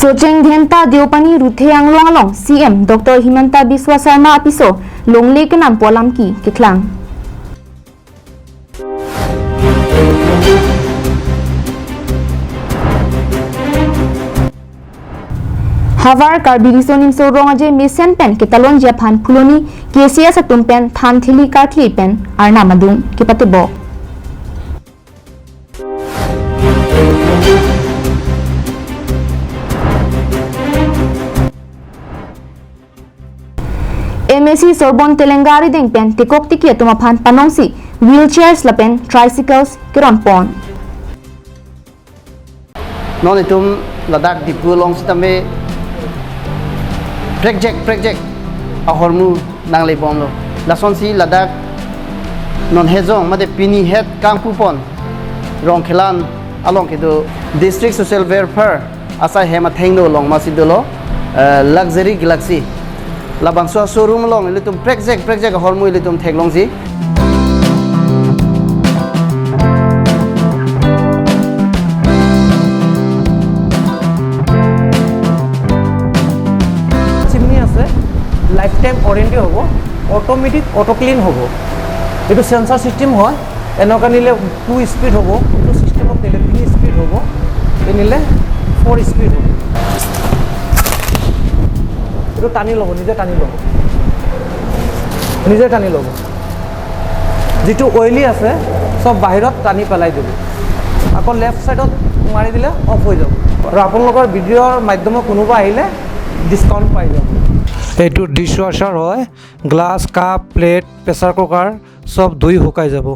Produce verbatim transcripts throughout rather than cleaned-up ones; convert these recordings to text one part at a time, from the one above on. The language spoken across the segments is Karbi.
Socheng Dhenta Deopani Ruthe Anglong along C M Doctor Himanta Biswa Sarma apiso longle kenampo alam keklang. Havar Karbi Riso Nimso Rong Aje mesen pen ketalonji aphan Phuloni K C S atum pen than theli karkli pen arnam adung kepatebok. M A C Sorbon Telenga arideng pen tekok tiki atum aphan panongsi wheelchairs lapen tricycles keronpon. Non itum ladak Diphu along sitame prekjak prekjak ahormu nanglebomlo. Lasonsi ladak non hejong mate pini het kangpupon Rongkhelan along kedo District Social Welfare asai hem athengno along masi dolo, eh, Luxury Galaxy. Labangso showroom along ilitum prekjak prekjak ahormu ilitum theklongji. Chimney আছে, life time warranty হ'ব, automatic auto clean হ'ব। এইটো চেন্সাৰ ছিষ্টেম হয়। এনেকুৱা নিলে two speed হ'ব, এইটো ছিষ্টেমত নিলে তিনি স্পীড হ'ব, এই নিলে ফ'ৰ স্পীড হ'ব। এইটো টানি ল'ব, নিজে টানি ল'ব, নিজে টানি ল'ব। যিটো অইলি আছে, চব বাহিৰত টানি পেলাই দিব। আকৌ লেফ্ট ছাইডত মাৰি দিলে অফ হৈ যাব। আৰু আপোনালোকৰ ভিডিঅ'ৰ মাধ্যমে কোনোবা আহিলে ডিছকাউণ্ট পাই যাব। এইটো ডিছৱাশ্বাৰ হয়, glass, cup, plate, pressure cooker চব ধুই শুকাই যাব।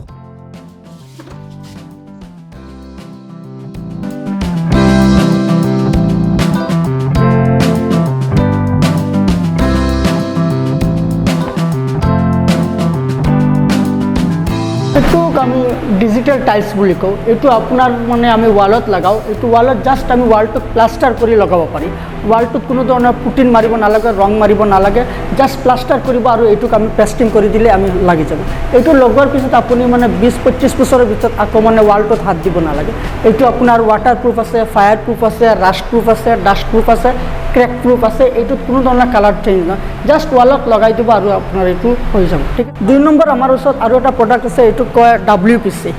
এইটোক আমি ডিজিটেল টাইলছ বুলি কওঁ। এইটো আপোনাৰ মানে আমি ৱালত লগাওঁ। এইটো ৱালত জাষ্ট আমি ৱালটোক প্লাষ্টাৰ কৰি লগাব পাৰি। ৱালটোত কোনো ধৰণৰ পুটিন মাৰিব নালাগে, ৰং মাৰিব নালাগে, জাষ্ট প্লাষ্টাৰ কৰিব আৰু এইটোক আমি পেষ্টিং কৰি দিলে আমি লাগি যাব। এইটো লগোৱাৰ পিছত আপুনি মানে বিছ পঁচিছ বছৰৰ ভিতৰত আকৌ মানে ৱালটোত হাত দিব নালাগে। এইটো আপোনাৰ ৱাটাৰ প্ৰুফ আছে, ফায়াৰ প্ৰুফ আছে, ৰাষ্ট প্ৰুফ আছে, ডাষ্ট প্ৰুফ আছে, ক্ৰেক প্ৰুফ আছে। এইটোত কোনো ধৰণৰ কালাৰ চেঞ্জ নহয়, জাষ্ট ৱালত লগাই দিব আৰু আপোনাৰ এইটো হৈ যাব। ঠিক আছে? দুই নম্বৰ আমাৰ ওচৰত আৰু এটা প্ৰডাক্ট আছে, এইটো কয় ডাব্লিউ পি চি।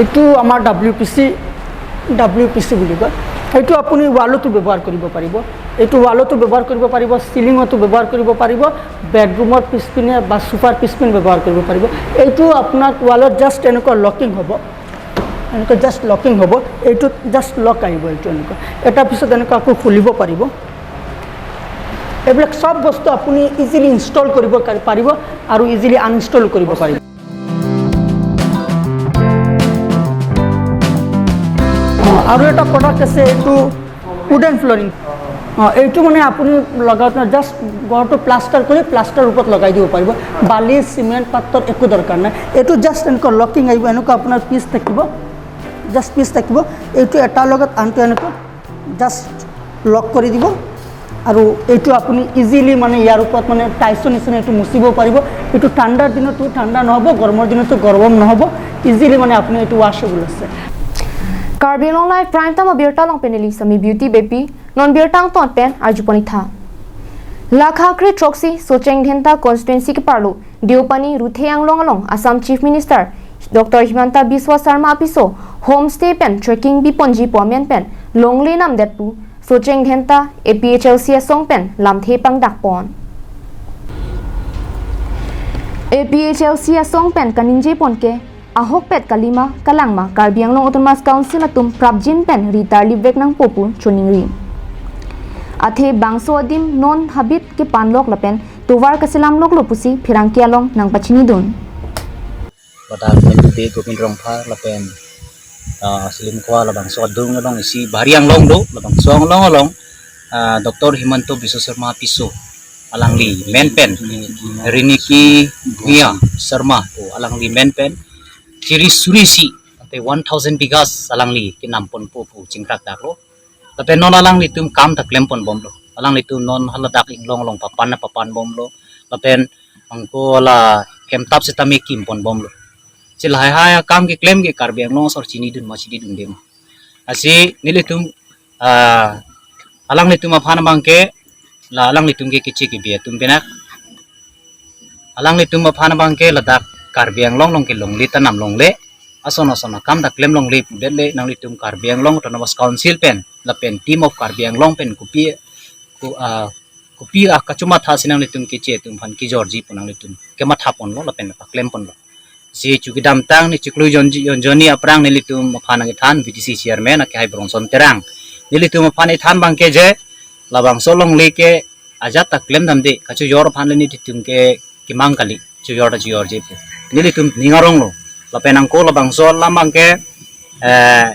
এইটো আমাৰ W P C, W P C বুলি কয়। এইটো আপুনি ৱালতো ব্যৱহাৰ কৰিব পাৰিব, এইটো ৱালতো ব্যৱহাৰ কৰিব পাৰিব, চিলিঙতো ব্যৱহাৰ কৰিব পাৰিব, বেডৰুমৰ পিছপিনে বা চোফাৰ পিছপিনে ব্যৱহাৰ কৰিব পাৰিব। এইটো আপোনাৰ ৱালত জাষ্ট এনেকুৱা লকিং হ'ব, এনেকুৱা জাষ্ট লকিং হ'ব, এইটোত জাষ্ট লক আহিব, এইটো এনেকুৱা। এটাৰ পিছত এনেকুৱা আকৌ খুলিব পাৰিব। এইবিলাক চব বস্তু আপুনি ইজিলি ইনষ্টল কৰিব কাৰি-, পাৰিব আৰু ইজিলি আনইনষ্টল কৰিব পাৰিব। অ, আৰু এটা প্ৰডাক্ট আছে, এইটো উডেন ফ্লৰিং। অ, এইটো মানে আপুনি লগাওঁতে জাষ্ট ঘৰটো প্লাষ্টাৰ কৰি প্লাষ্টাৰ ওপৰত লগাই দিব পাৰিব। বালি, চিমেণ্ট, পাথৰ একো দৰকাৰ নাই। এইটো জাষ্ট এনেকুৱা লকিং আহিব, এনেকুৱা আপোনাৰ পিচ থাকিব, জাষ্ট পিচ থাকিব। এইটো এটাৰ লগত আনটো এনেকুৱা জাষ্ট লক কৰি দিব আৰু এইটো আপুনি ইজিলি মানে ইয়াৰ ওপৰত মানে টাইলছৰ নিচিনা এইটো মুচিব পাৰিব। এইটো ঠাণ্ডাৰ দিনতো ঠাণ্ডা নহ'ব, গৰমৰ দিনতো গৰম নহ'ব, ইজিলি মানে আপুনি এইটো ৱাশ্বেবল আছে। Karbi Anglong Live Prime Time abirta along pen neli Sami Beauty Beypi, non birta angton pen arjupon-ik tha. Lakha kre throksi Socheng Dhenta constituency keparlo Deopani Ruthe Anglong along Assam Chief Minister Doctor Himanta Biswa Sarma apiso homestay pen trekking biponji pu amen pen longle namdet pu Socheng Dhenta A P H L C asong pen lamthe pangdakpon. A P H L C asong pen kaningjepon ke ahokpet kalima kalangma Karbi Anglong Autonomous Council atum prapjin pen ri tarlipvek nangpo pu choningri. Athe bangso adim non habit kepanlok lapen tovar kaselamloklo pusi pherangke along nangpachinidun. Ladak Mendude Gobind Rongphar lapen, ah, Selim Kua labangso adung along isi Bahari Anglong do, labangso Anglong along, ah, Doctor Himanta Biswa Sarma piso alangli men pen, Riniki Bhuya Sarma pu alangli men pen, chiri suri isi, ante one thousand bighas alangli kenamponpo pu chingkrak daklo. Lapen non alanglitum kam ta klemponbomlo. Alanglitum non haladak inglong along papan na papanbomlo. Lapen angko la kemtap setame kimponbomlo. Si lahai hai akam keklem ke Karbi Anglong asor chinidun ma chinidunde ma. Lasi nelitum, ah, alanglitum aphan abangke, la alanglitum ke kichi kibi atum pinak. Alanglitum aphan abangke ladak Karbi Anglong along ke longle tanam longle, ason ason akam ta klem longle pudet le nanglitum Karbi Anglong Autonomous Council pen lapen Team of Karbi Anglong pen kopi ko, ah, kopi akachomatha si nanglitum kichi atum aphan kijorji pu nanglitum kematha ponlo lapen paklem ponlo. Si chu kedamtang ni chiklo jonji, jon jonni aphrang nelitum aphan nangkethan B D C chairman ake hai Brongson Terang. Nelitum aphan ethan abangke je labangso longle ke ajat ta klem damde, kachojor aphan le nelitum ke kimang kali, chojor ta chojorji pu. Nelitum ning aronglo. Lapen angko labangso alam abangke, eh,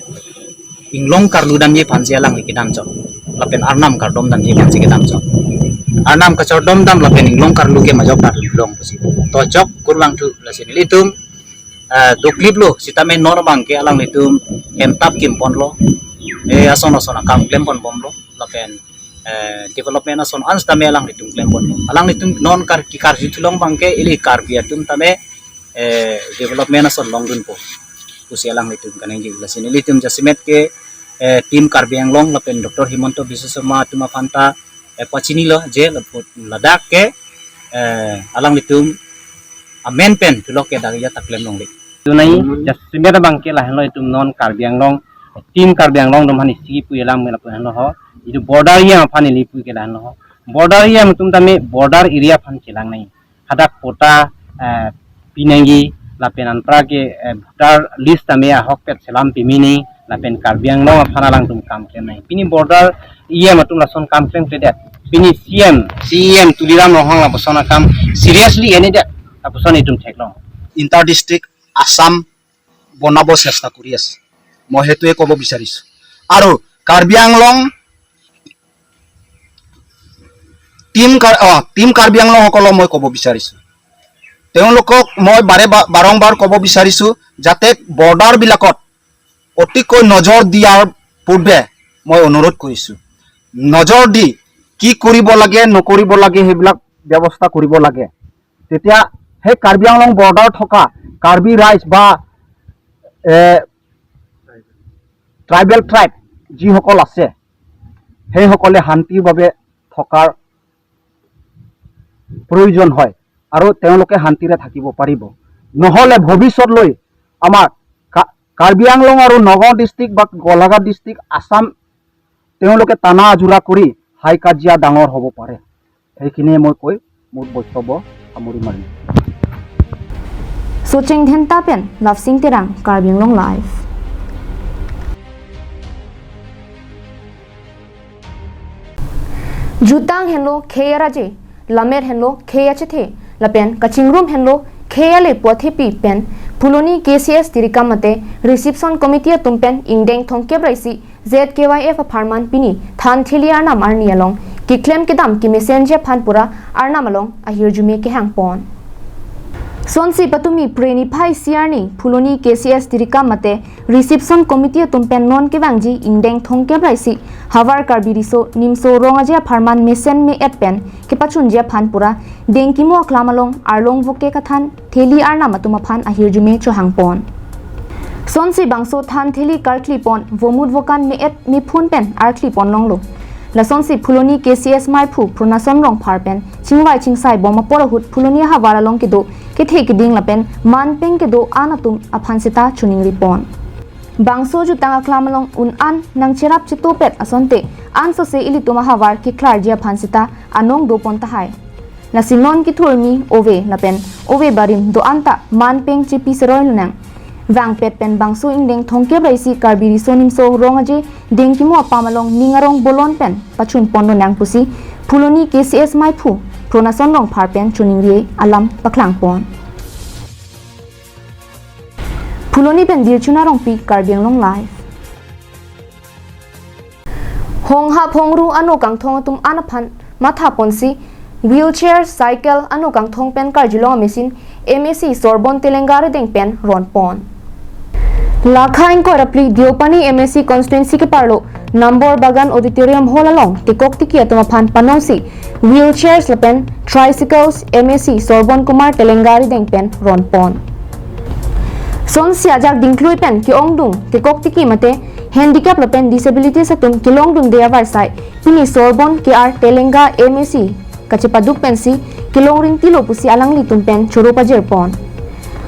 inglong karlu damji aphan si alangli kedam chot. Lapen arnam kardom damji aphan si kedam chot. Arnam kachardom dam lapen inglong karlu ke majok karlu long pusi. To chok kurvangthu lasi nelitum, eh, dokliplo sitame non abangke alanglitum hemtap kim ponlo. Eh, ason ason akam klem pon bomlo. Lapen, eh, development ason an sitame alanglitum klem ponlo. Alanglitum non kar, kekarju thulong abangke ili Karbi atum tame, eh, development ason longdunpo pusi alanglitum kaningje. Lasi nelitum jasemet ke, eh, Team Karbi Anglong lapen Doctor Himanta Biswa Sarma atum aphan ta, eh, pachinilo je lapu-, ladak ke, eh, alanglitum amen pen tulok ke dak ya ta klem longle. Tunai jasemet abangke lahenlo itum non Karbi Anglong, Team Karbi Anglong atum aphan isi pu alam lapu henlo ho. Itum border area aphan ili pu ke lahenlo ho. Border area atum tame border area aphan chelang nangji. Hadak patta, eh, pi nangji lapen anpra ke, eh, voter list tame ahokpet selam pimi nangji lapen Karbi Anglong aphan alangtum kam klem nangji. Pini border E M atum lason kam klemkledet. Pini C M, C E M Tuliram Ronghang lapuson akam seriously enedet. Lapuson itum theklong. Inter district Assam বনাব চেষ্টা কৰি আছে, মই সেইটোৱে ক'ব বিচাৰিছো। আৰু কাৰ্বি আংলং টিম কাৰ-, অ, টিম কাৰ্বি আংলংসকলক মই ক'ব বিচাৰিছো, তেওঁলোকক মই বাৰে বা-, বাৰংবাৰ ক'ব বিচাৰিছো যাতে বৰ্ডাৰবিলাকত অতিকৈ নজৰ দিয়াৰ পূৰ্বে মই অনুৰোধ কৰিছো, নজৰ দি কি কৰিব লাগে, নকৰিব লাগে, সেইবিলাক ব্যৱস্থা কৰিব লাগে। তেতিয়া সেই কাৰ্বি আংলং বৰ্ডাৰ থকা কাৰ্বি ৰাইজ বা, এ, ট্ৰাইবেল ট্ৰাইব যিসকল আছে, সেইসকলে শান্তিৰ বাবে থকাৰ প্ৰয়োজন হয় আৰু তেওঁলোকে শান্তিৰে থাকিব পাৰিব। নহ'লে ভৱিষ্যতলৈ আমাৰ কা-, কাৰ্বি আংলং আৰু নগাঁও ডিষ্ট্ৰিক্ট বা গোলাঘাট ডিষ্ট্ৰিক্ট আছাম তেওঁলোকে টানা আজোৰা কৰি হাই কাজিয়া ডাঙৰ হ'ব পাৰে। সেইখিনিয়ে মই কৈ মোৰ বক্তব্য সামৰি মাৰিম। Socheng Dhenta pen Lapsing Terang, Karbi Anglong Live. Jutang henlo khei araje, lammet henlo khei achethe, lapen kachingrum henlo khei ale pu athepi pen Phuloni K C S Tirikam mate Reception Committee atum pen ingdeng thomkep ra isi Z K Y F apharman pini Thantheli arnam arni along keklem kedam kemesenji aphan pura arnam along ahirjume kehang pon. Sonsi patumi Phre niphai isi arni Phuloni K C S Tirikam mate Reception Committee atum pen non kevangji ingdeng thomkep ra isi Havar Karbi Riso Nimso Rong Aje apharman mesen me-et pen kepachunji aphan pura Dengkimo aklam along arlong voke kathan theli arnam atum aphan ahirjume chohang pon. Sonsi bangso Thantheli karkli pon vomut vokan me-et mephun pen arkli pon longlo. Lasonsi Phuloni K C S maiphu Pronason Rongphar pen chingvai chingsai bom apor ahut Phuloni ahavar along kedo kethe keding lapen manpeng kedo an atum aphan seta choningri pon. Bangso jutang aklam along un an nangcherap chetopet asonte ansose ilitum ahavar keklarji aphan seta anong do pon tahai. Lasi non kethurmi ove lapen ove barim do-an ta manpeng chepi seroi lonang. Vangpet pen bangso ingdeng thomkep ra isi Karbi Riso Nimso Rong Aje Dengkimo apam along ning arong bolon pen pachun pon lonang pusi Phuloni K C S maiphu Pronason Rongphar pen choningri alam paklang pon. Phuloni pen Dirchuna Rongpi, Karbi Anglong Live. Honghap hongru ano kangthong atum an aphan matha ponsi wheelchair, cycle ano kangthong pen karjulong amachine M A C Sorbon Telenga Redeng pen ron pon. Lakha ingkoi ra phli Deopani M A C constituency keparlo Nambor Bagan Auditorium Hall along tekok tiki atum aphan panongsi wheelchairs lapen tricycles M A C Sorbon Kumar Telenga Redeng pen ron pon. Sonsi ajak dingklui pen ke-ongdung tekok tiki mate Handicap lapen disabilities atum kelongdunde avarsai pini Sorbon K R Telenga M A C kachepaduk pensi kelong ringtilo pusi alanglitum pen choro pajirpon.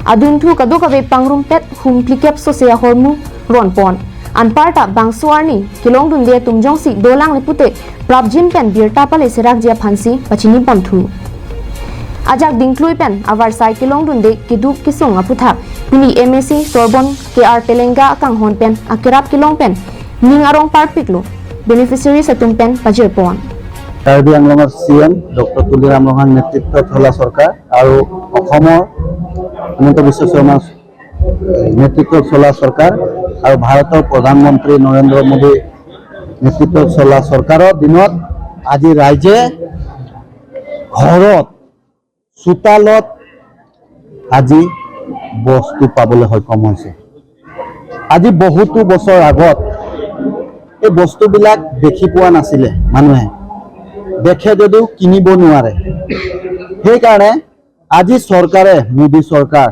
Adunthu kadokave pangrumpet hum phlikep sose ahormu ronpon. Anparta bangso arni kelongdunde atum jongsi dolang le pute prapjin pen birta pale serakji aphansi pachiniponthu. Ajak dingklui pen avarsai kelongdunde keduk kesung aputhak pini M A C Sorbon K R Telenga akanghon pen akerap kelong pen ning arong parpiklo, beneficiaries atum pen pajirpon. Karbi আংলঙৰ C M doctor Tuliram ৰংহাং নেতৃত্বত চলা চৰকাৰ আৰু অসমৰ হিমন্ত বিশ্ব শৰ্মা নেতৃত্বত চলা চৰকাৰ আৰু ভাৰতৰ প্ৰধানমন্ত্ৰী নৰেন্দ্ৰ মোদী নেতৃত্বত চলা চৰকাৰৰ দিনত আজি ৰাইজে ঘৰত, চোতালত আজি বস্তু পাবলৈ সক্ষম হৈছে। আজি বহুতো বছৰ আগত এই বস্তুবিলাক দেখি পোৱা নাছিলে মানুহে, দেখে যদিও কিনিব নোৱাৰে। সেইকাৰণে আজি চৰকাৰে, মোদী চৰকাৰ,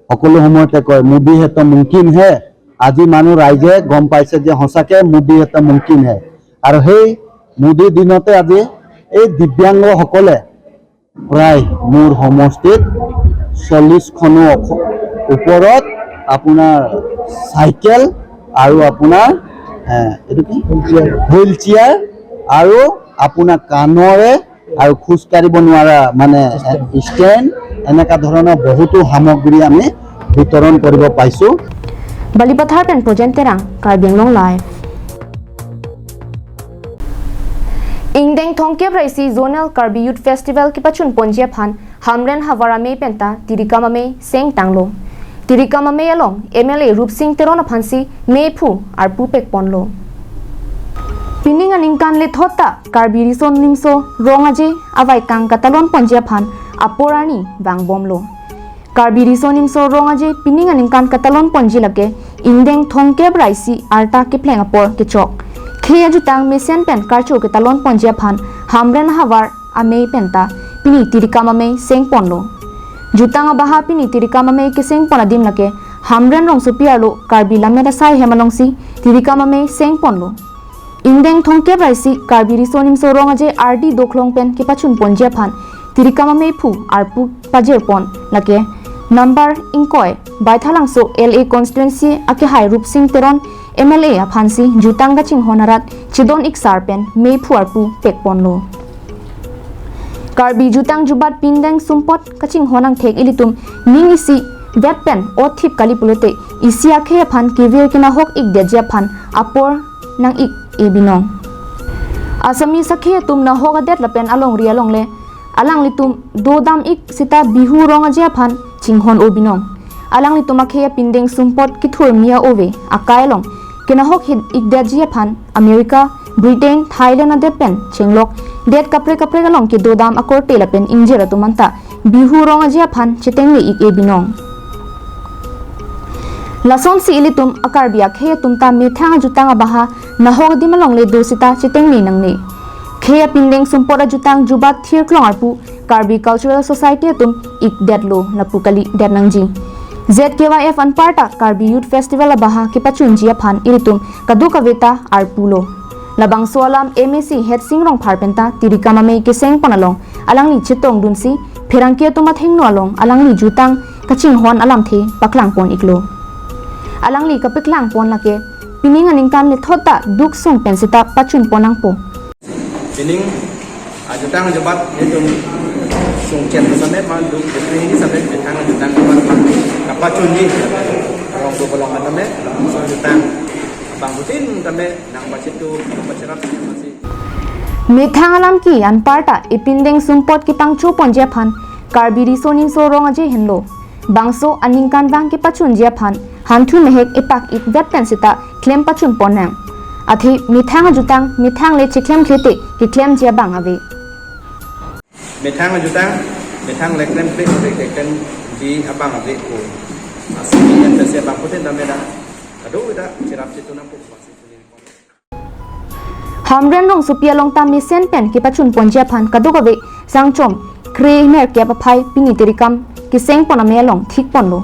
সকলো সময়তে কয়, "মোদী হে তো মুমকিন হে।" আজি মানুহ ৰাইজে গম পাইছে যে সঁচাকে মোদী হে তো মুমকিন হে। আৰু সেই মোদী দিনতে আজি এই দিব্যাংগসকলে প্ৰায় মোৰ সমষ্টিত চল্লিশখনো অখ-, ওপৰত আপোনাৰ চাইকেল আৰু আপোনাৰ, এ, এইটো কি? Wheel chair. হুইল চেয়াৰ আৰু আপোনাৰ কাণৰে আৰু খোজ কাঢ়িব নোৱাৰা, মানে, এ, ষ্টেণ্ড, এনেকুৱা ধৰণৰ বহুতো সামগ্ৰী আমি বিতৰণ কৰিব পাইছো। Balipathar pen Projen Terang, Karbi Anglong Live. Ingdeng thomkep ra isi Zonal Karbi Youth Festival kepachunponji aphan Hamren havar amei penta tirikam amei sengtanglo. Tirikam amei along M L A Rupsing Teron aphansi meiphu arpu pekponlo. Pining aningkan lethot ta Karbi Riso Nimso Rong Aje avaikang katalonponji aphan apor arni vangbomlo. Karbi Riso Nimso Rong Aje pining aningkan katalonponji lake ingdeng thomkep ra isi arta kepleng apor kechok. Khei ajutang mesen pen karcho ketalonponji aphan Hamren havar amei penta pini tirikam amei sengponlo. Jutang abaha pini tirikam amei kesengpon adim lake Hamren rongsopi arlo Karbi Lammet Asai hem alongsi tirikam amei sengponlo. Ingdeng thomkep ra isi Karbi Riso Nimso Rong Aje ardi doklong pen kepachunponji aphan tirikam ameiphu arpu pajirpon lake number ingkoi Baithalangso L A constituency akehai Rupsing Teron M L A aphansi jutang kachinghon arat chedon iksar pen meiphu arpu pekponlo. Karbi jutang jubat pindeng sumpot kachinghon angthek ilitum ning isivet pen othip kali pulote isi akhei aphan kevir kenahok ikdetji aphan apor nang-ik-e binong. Assamese akhei atum nahok adet lapen alongri alongle alanglitum dodam-ik seta Bihu Rong Aje aphan chinghon-o binong. Alanglitum akhei apindeng sumpot kethur mia ove akai along kenahok hit ikdetji aphan America, Britain, Thailand adet pen chenglok det kaprek kaprek along kedodam akorte lapen ingjir atum anta Bihu Rong Aje aphan chetengne-ik-e binong. Lasonsi ilitum a-Karbi akhei atum ta methang ajutang abaha nahok adim alongle do seta chetengne nangne. Khei apindeng sumpot ajutang jubat thirklong arpu Karbi Cultural Society atum ikdetlo lapu kalidet nangji. Z K Y F anparta Karbi Youth Festival abaha kepachunji aphan ilitum kadokave ta arpulo. Labangso alam M A C Hetsing Rongphar penta tirikam amei kesengpon along alangli chetongdunsi pherangke atum athengno along alangli jutang kachinghon alamthe paklangpon-iklo. Alangli kapaklangpon lake pining aningkan lethot ta duk sung pen seta pachunpon nangpo. Pining ajutang jubat itum sungchet samet ma duk putri ini samet methang ajutang jubat ma kapachunji. Rong ko bolong samet, langsung jutang bangkutin samet nang pachitu, nang pachirap samet masih. Methang alam ke anparta ipindeng sumpot kepangchoponji aphan Karbi Riso Nimso Rong Aje henlo. Bangso aningkanvang kepachunji aphan hanthu mehek epak-ikvet pen seta klem pachunpon nang. Athe methang ajutang methang le cheklemkle te keklemji abang ave. Methang ajutang methang le klemkle te keklemji abang ave ko. Asli yang tersiap bangkutin samet da. Aduh, da chirap chitu nangpo. Hamren rongsopi along ta mesen pen kepachunponji aphan kadokave sangchom kre nerkep aphai pini tirikam kesengpon amei along thikponlo.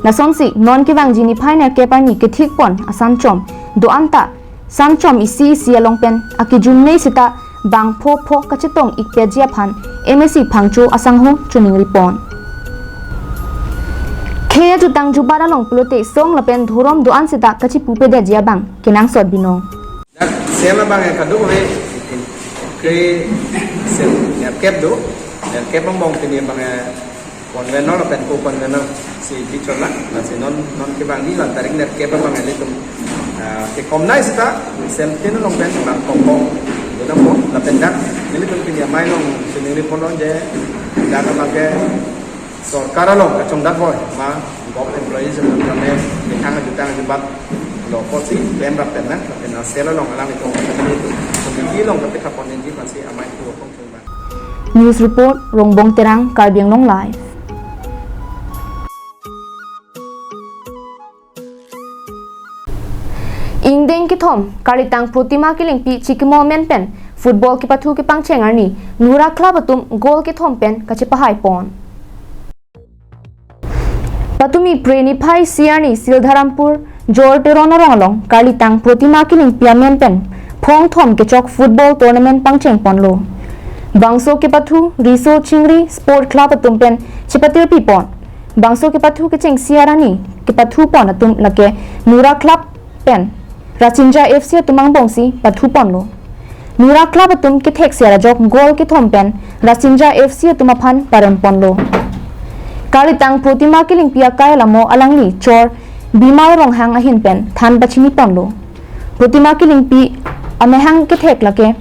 Lasonsi non kevangji niphai nerkep arni kethikpon asangchom do-an ta sanchom isi isi along pen akejumne seta bang pho pho kachetong ikpetji aphan M A C Phangcho asangho choningri pon. Khei ajutang jubat along pulote song lapen dhorom do-an seta kachipupedetji abang kenangsot binong. Dak sel abang ya kadokave, kre sel nerkep do, nerkep angbong pini abang ya convenor lapen co-convenor si bichon lang, lasi non, non kevangji la tarik nerkep abang ya ilitum, ah, kekomnai seta sel tin along pen bang kongkong do nangpo, lapen dak ilitum pini amei along choningri pon je dak abang ke sorkar along kachongdak boi ma government employees along kame methang ajutang ajubat lo apotsi klem rap pen nang, lapen sel along alanglitum committee along kapethapon nangji aphansi amei pu apong chungbang. News report, Rongbong Terang, Karbi Anglong Live. Ingdeng kethom, Karlitang Protima Killingpi chikimo amen pen football kepathu kepangcheng arni Nura Club atum goal kethom pen kachepahai pon. Patumi Phre niphai isi arni Sildharampur Jor Teron arong along Karlitang Protima Killingpi amen pen phongthom kechok football tournament pangcheng ponlo. Bangso kepathu Riso Chingri Sport Club atum pen chepatirpi pon. Bangso kepathu kechengsi arni kepathu pon atum lake Nura Club pen Rasinja F C atum angbongsi pathu ponlo. Nura Club atum kethek si arajok goal kethom pen Rasinja F C atum aphan parem ponlo. Karlitang Protima Killingpi akai alamo alangli chor Bimal Ronghang ahin pen than pachini ponlo. Protima Killingpi amahang kethek lake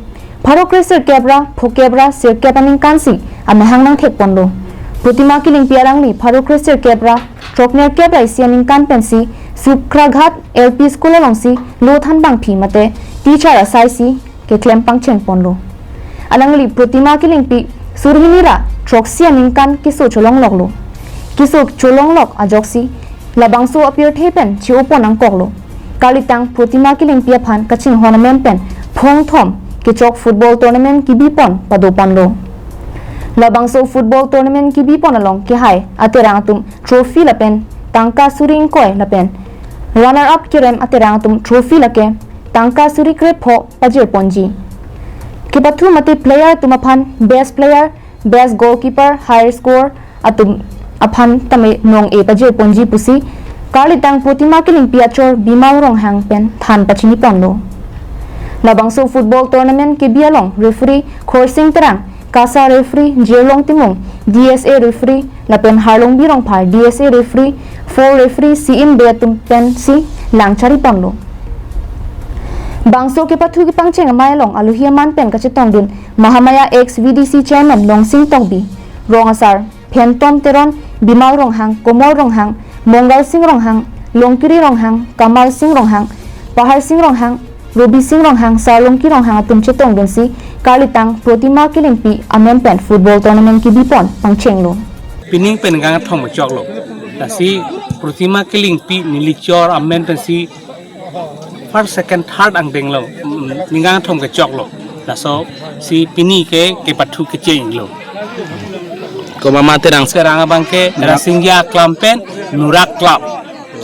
pharo kre sirkep ra phokep ra sirkep aningkan si amahang nangthek ponlo. Protima Killingpi alangli pharo kre sirkep ra throknerkep ra isi aningkan pensi Sukraghat L P School alongsi lo thanbangpi mate teacher asai si keklem pangcheng ponlo. Alangli Protima Killingpi suri hini ra throksi aningkan keso cholongloklo. Keso cholonglok ajoksi labangso apirthe pen chi-o pon nangkoklo. Karlitang Protima Killingpi aphan kachinghon amen pen phongthom kechok football tournament kebi pon pado ponlo. Labangso football tournament kebi pon along kehai aterang atum trophy lapen tangka suri ingkoi lapen runner up kerem aterang atum trophy lake tangka suri krepho pajir ponji. Kepathu mate player atum aphan best player, best goalkeeper, higher score atum aphan tame nong-e pajir ponji pusi Karlitang Protima Killingpi achor Bimal Ronghang pen than pachini ponlo. Labangso football tournament kebi along referee Khorsing Terang, KASA referee Jirlong Timung, D S A referee lapen Harlongbi Rongphar, D S A referee, four referee, C M B atum pensi langchari ponlo. Bangso kepathu kepangcheng amei along alohi aman pen kachetongdun Mahamaya ex V D C chairman Longsing Tokbi, rong asar Phentom Teron, Bimal Ronghang, Komol Ronghang, Mongal Sing Ronghang, Longkiri Ronghang, Kamal Sing Ronghang, Pahar Sing Ronghang, Robi Sing Ronghang, Sarlongki Ronghang atum chetongdunsi Karlitang Protima Killingpi amen pen football tournament kebi pon pangchenglo. Pining pen ningkan kethom kechoklo. Lasi Protima Killingpi neli chor amen pensi first, second, third angdenglo. Mm, ningkan kethom kechoklo. Laso si pini ke kepathu kechenglo. Komat ma Terang? Terang abang ke Rasinja Aklam pen Nura Club.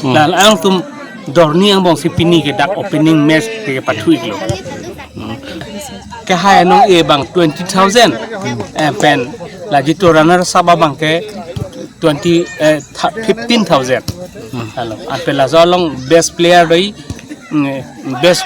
Hmm. La alangtum dorni angbongsi pini ke dak opening match ke kepathu-iklo. Hmm. Kehai anong-e abang twenty thousand. Eh, pen la jitu runner up abang ke twenty, eh, tha-, fifteen thousand. Hmm. Halo, anpen laso along best player doi, mm, best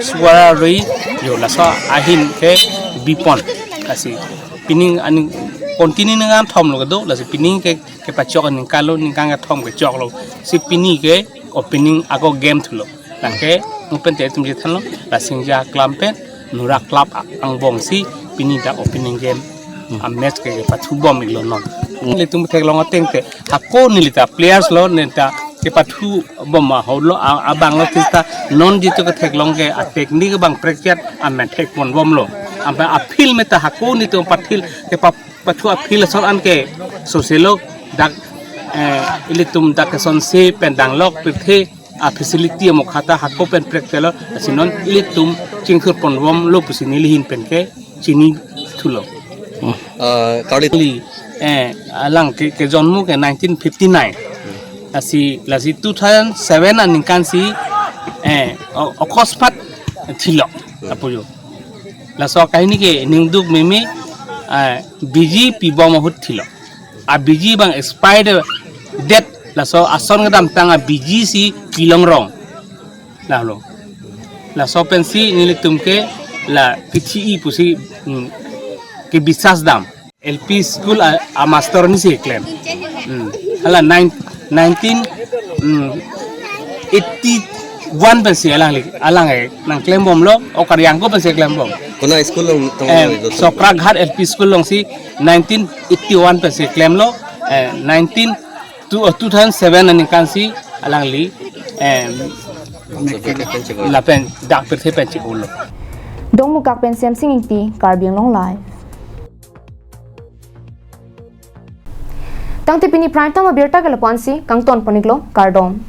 scorer doi, yo laso ahin kebi pon. Lasi pining aning continue ningkan kethomlo kedo, lasi pining ke, kepachok aningkanlo, ningkan kethom kechoklo. Si pini ke opening ako game thulo. Lake mo pen te itum chethanlo, Rasinja Aklam pen Nura Club a-, angbongsi pini dak opening game, hmm, a-match ke, kepathu bom-iklo non. Nelitum theklong ateng te, hako neli ta players lo, neli ta kepathu bom ahorlo, a-, abanglo, sita non jitu ketheklong ke a-technique abang practice amen thek pon bomlo. Anpen a-field me ta hako nelitum pathil kepa-, pathu a-field ason an ke soselo dak, eh, ilitum dak kesonsi pen danglok pirthe a-facility amokha ta hako pen prek telo, lasi non ilitum chingthur pon bomlo pusi neli ahin pen ke chini thulo. Hmm. Ah, Karli, eh, alang ke, kejonmo ke nineteen fifty-nine. Lasi, lasi two thousand seven aningkan si Eh, o- okospat thilo apujo. Laso akahini ke ningduk meme, eh, biji pibom ahut thilo. A biji abang expired date, laso ason kedamtang a biji si pilongrong. Lahelo. Laso pensi nelitum ke la pithi-i pusi, hmm, kebisas dam. L P school a, a master ni si klem. Hmm. Hala nine, nineteen, hmm, eighty-one pensi alangli, alang eh nangklem bomlo, o Karyangko pensi klem bom. Konat school along tong Eh, lo, Sokraghat L P school alongsi nineteen eighty-one pensi klemlo, eh, nineteen, two, oh, two thousand seven aningkan si alangli, eh, lapen dak pirthe pen chiklo. Dongmukak pen Semsing Ingti, Karbi Anglong Live. Tangte pini prime time abirta ke lapu-an si kangton pon-iklo, kardom.